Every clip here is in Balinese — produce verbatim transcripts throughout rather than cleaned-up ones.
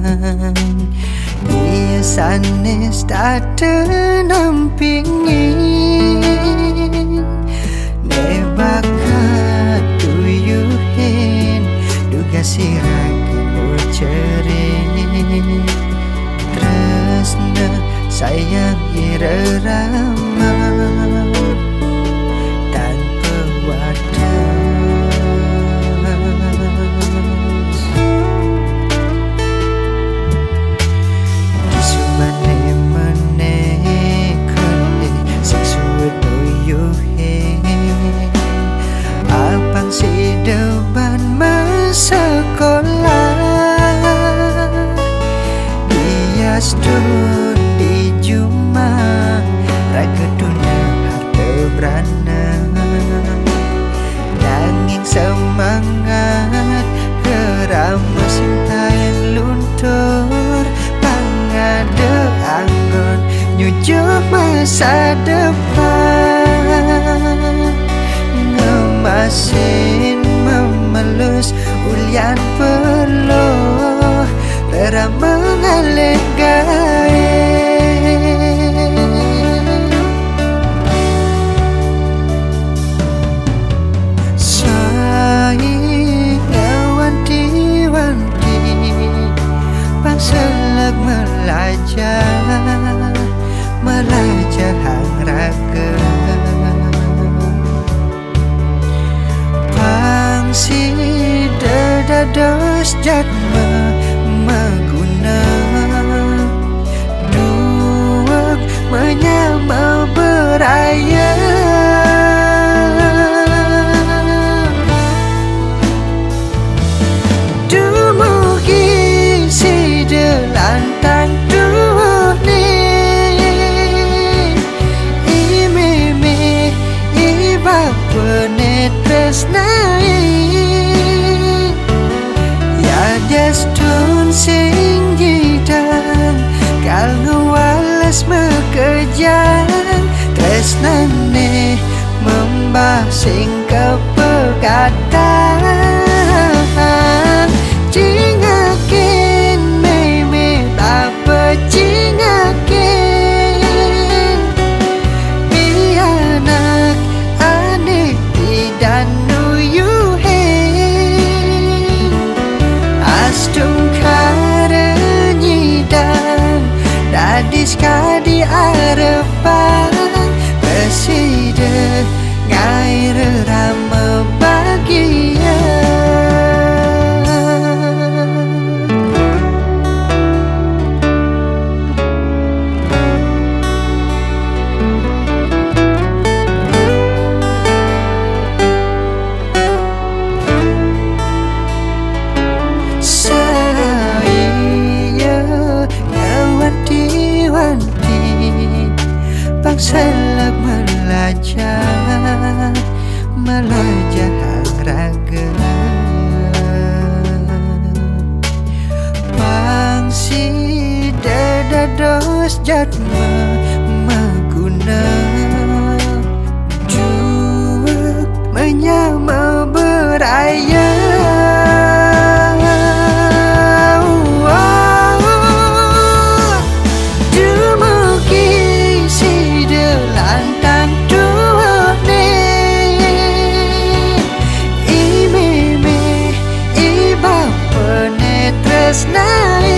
Ia sanés tak teu nampingin, ne baka tuyuhin, duga sira gendur cerit. Tresna sayang irama tanpa wates. Di sumane-mane kene sing suwe tuyuhe, apang sida ban masekolah. Dias dun di jumah, raga tuna harta brana. Nanging semangat rerama sing taen luntur, pangada anggon nyujuh masa depan. Ngemasin memelus ulian peluh, rerama ngalih gae. Sai ngawanti-wanti, pang seleg melajah, melajah hang raga. Pang sida dados jadma maguna, duweg menyama beraya. Dumugi sida lantang tuwuhne, i meme i bapane tresnae. Yadiastun sing nyidang kal ngwales makejang, tresnane membah sing kapegatang. Cingakin meme bapa, cingakin pianak ane pidan nuyuhin. Astungkara nyidang dadi sakadi arepan, prasida ngae rerama bagia. Saya ngawanti-wanti, pang seleg melajah, melajah hang raga. Pang sida dados jadma maguna, duweg menyama beraya. Dumugi sida lantang tuwuhne, i meme i bapane tresnae.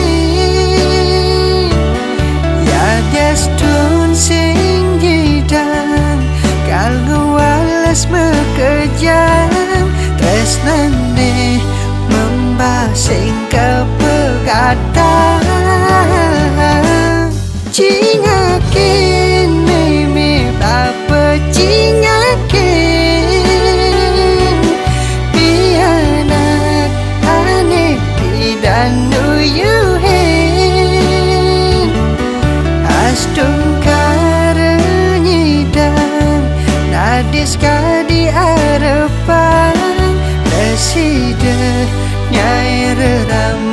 Yadiastun sing nyidang kal ngwales makejang, tresnane membah sing kapegatang. Cingakin meme bapa, cingakin pianak ane pidan nuyuhin. Astungkara nyidang dadi sakadi arepan, prasida ngae rerama